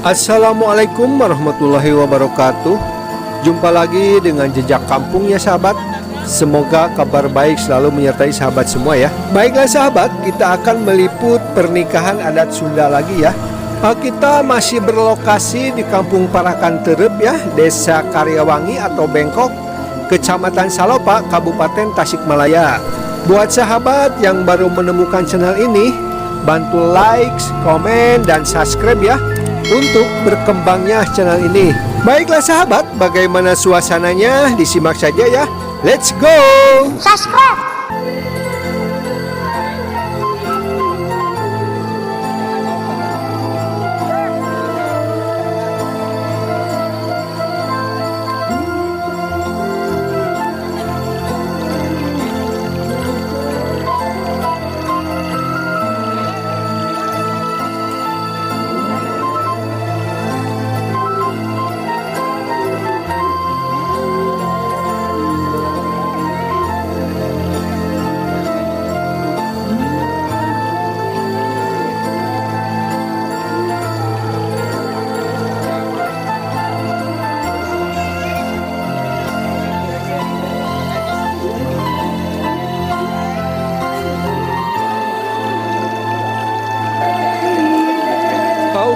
Assalamualaikum warahmatullahi wabarakatuh. Jumpa lagi dengan Jejak Kampung ya sahabat. Semoga kabar baik selalu menyertai sahabat semua ya. Baiklah sahabat, kita akan meliput pernikahan adat Sunda lagi ya. Kita masih berlokasi di Kampung Parakan Terep ya, Desa Karyawangi atau Bengkok, Kecamatan Salopa, Kabupaten Tasikmalaya. Buat sahabat yang baru menemukan channel ini, bantu like, komen, dan subscribe ya untuk berkembangnya channel ini. Baiklah sahabat, bagaimana suasananya? Disimak saja ya. Let's go! Subscribe.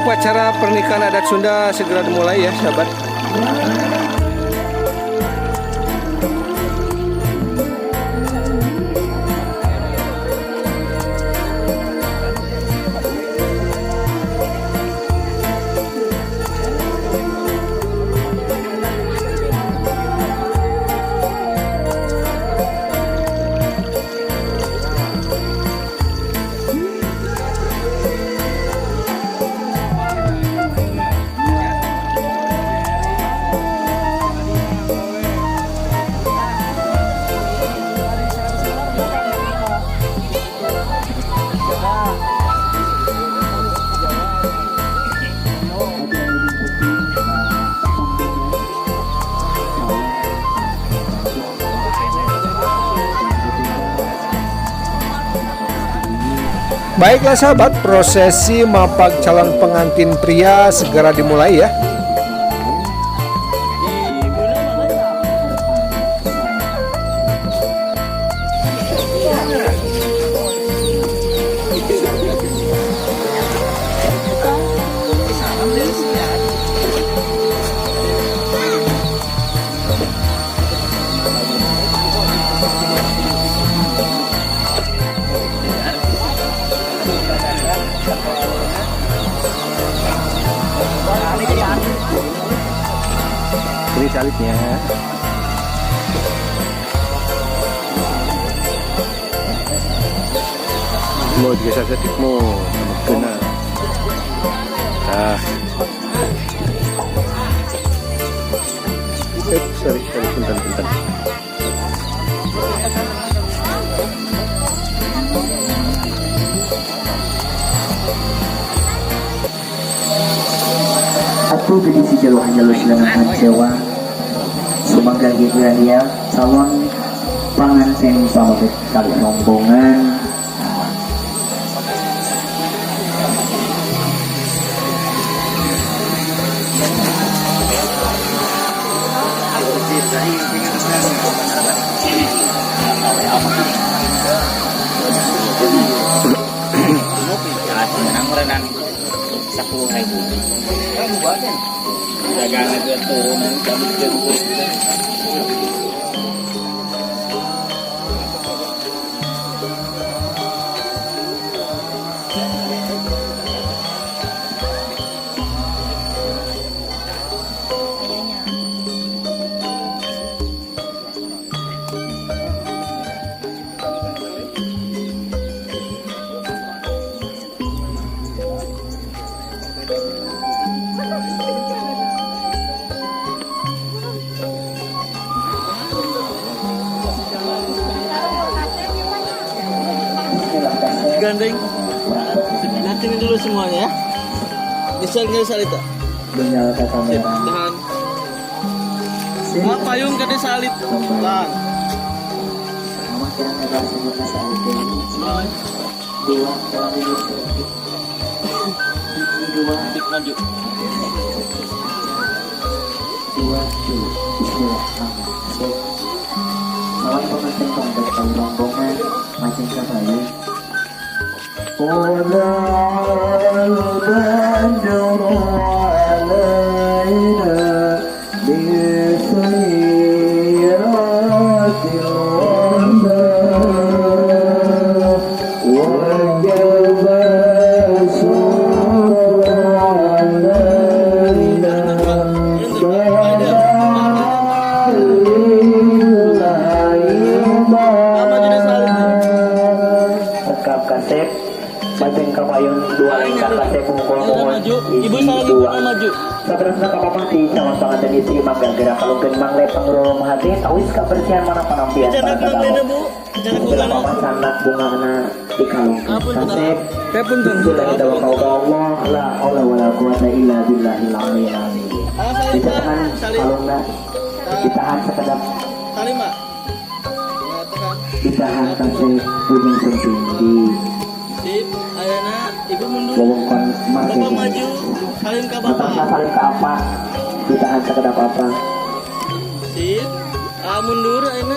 Upacara pernikahan adat Sunda segera dimulai ya sahabat. Baiklah sahabat, prosesi mapag calon pengantin pria segera dimulai ya. Ini salitnya. Mau juga saya mau kena. Ah. Sorry, bentar. Aku gedisi jalur jalur silangan Jawa Sumangga dia calon panganten pamit kali rombongan. Gandeng. Lihatin dulu semuanya ya. Bisa nggak salit tak? Menyalakan kamera. Tahan. Ah, payung kade salit. Tahan. Dua, Maju. Dua, dua. Bismillah. Sip. Calon pengantin pameget kali rombongan majeng kapayun. طلع البدر علينا من ثنيات الوداع وجب الشكر علينا ما لله. Rekap kasep majeng kapayun dua lengkah kasep mukul mohon. Maju. Ibu Hiji, saling dua. ibu maju. Saterusna kapapah ti calon panganten istri mangga gerak kalungkeun mangle pangrul hati tawis kabersihan mana panampian Jangan para bilang tetamu. Bu. Jangan Segala bukan. mama sanak bungana dikalungkeun kasep. Bismillahirrahmanirrahim. La haula wala quwata illa billahil aliyil azim. Ah, salim, Ditahan Pak. Salim. kalungna, ditahan sekedap. Salim, Pak. Nah, tekan. Ditahan kasep ujung sumping di Sip. Ayana, ibu mundur. wewengkon Bapak marketing. maju. Salim ke Bapak bapak. salim ke apa? Ditahan sekedap apa? Sip. Ah, mundur Ayana.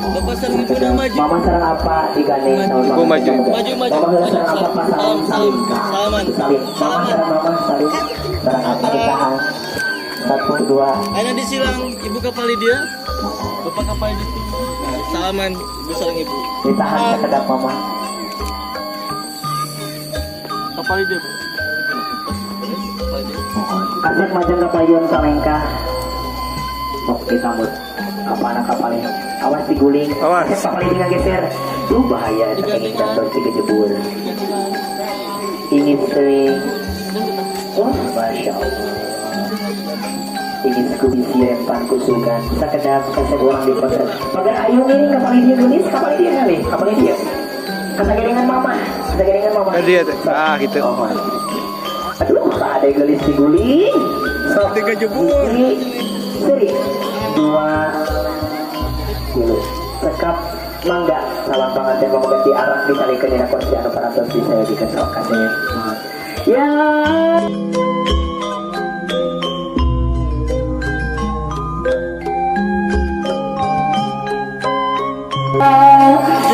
Bapak sareng ibu Sekedap. maju. Mama sareng apa digandeng sama Ibu maju. Maju, maju. Mama heula sareng apa Pak salim Salam, salim. salaman. Salim. Mama Salaman. sareng mama salim. Sareng apa ditahan? Satu dua. Ayana disilang, ibu kapali dia. Bapak kapali di Nah, salaman, ibu sareng ibu. Ditahan sekedap mama. Kapali dia, Bu. Kapali dia. Kasep majeng kapayun salengkah. Sok ditambut. Apa anak kapalnya? Awas diguling. Awas. Kasep kapali tinggal geser. Duh bahaya saking kantor si kejebur. Ingin sering. Wah, masya Allah. Ingin kubisi rempan kusukan. Sakedap kasep orang di potret. Pagar ayu ini kapal dia gelis, kapal dia kali, kapal dia. Kasagedengan mama, kasagedengan mama. Eh, dia teh. Ah, gitu. Oh, aduh, ada yang gelis diguling. Sok. Tiga jebur. Hiji, seri, dua, tilu. Sekap mangga salam panganten pameget diarak disalikeun dina kursi anu parantos disayogikeun sok kasep. Ya.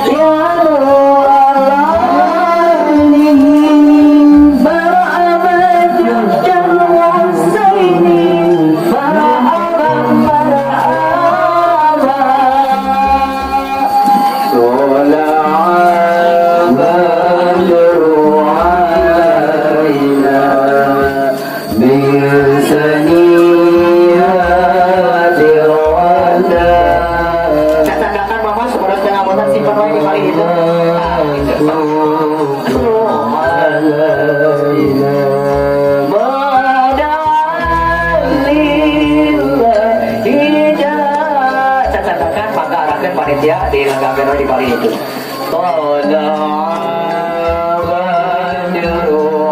Ya طلع البدر علينا من ثنيات الوداع. Cacandakan mama seberat dan abotan simpan wae di paling itu. علينا ما دعا لله. Cacandakan mangga arahkeun panitia dilengkapkeun wae di paling itu. طلع البدر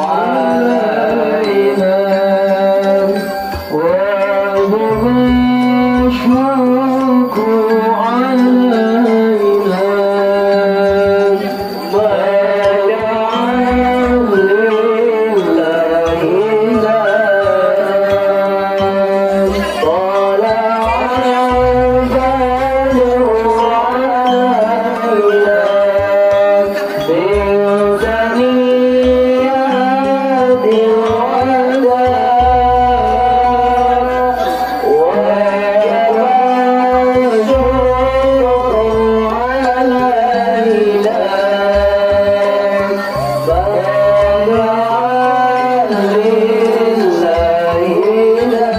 علينا وجب الشكر علينا ما دعا لله طلع البدر علينا من ثنيات الوداع وجب الشكر علينا ما دعا لله.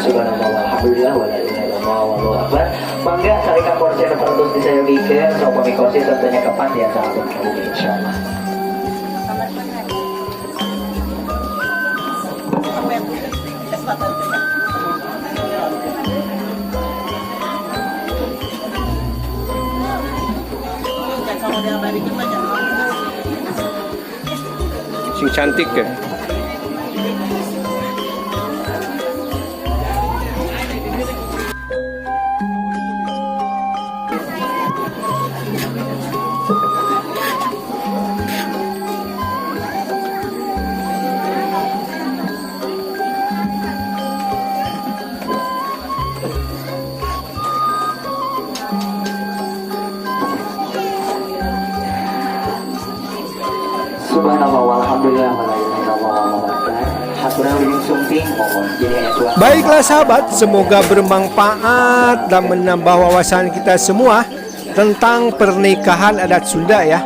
Subhanallah walhamdulillah wala ilaha illallah wallahu akbar. Mangga salika kursi anu parantos disayogikeun sok pami kursi tentunya kapan biasa abon kamu insyaallah. Sing cantik ya. Subhanallah walhamdulillah wala ilaha illallah wallahu akbar. Haturna wilujeng sumping mohon jadi aya tuang. Baiklah sahabat, semoga bermanfaat dan menambah wawasan kita semua tentang pernikahan adat Sunda ya.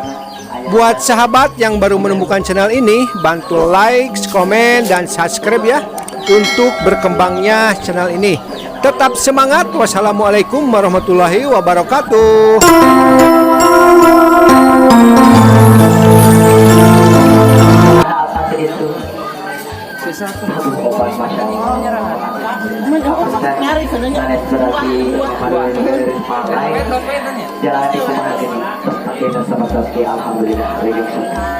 Buat sahabat yang baru menemukan channel ini, bantu like, komen, dan subscribe ya untuk berkembangnya channel ini. Tetap semangat. Wassalamualaikum warahmatullahi wabarakatuh. Apa itu? Obat, masya Allah. Sanes berarti jalan di kumaha gini. Akhirnya sama, alhamdulillah wilujeng sumping.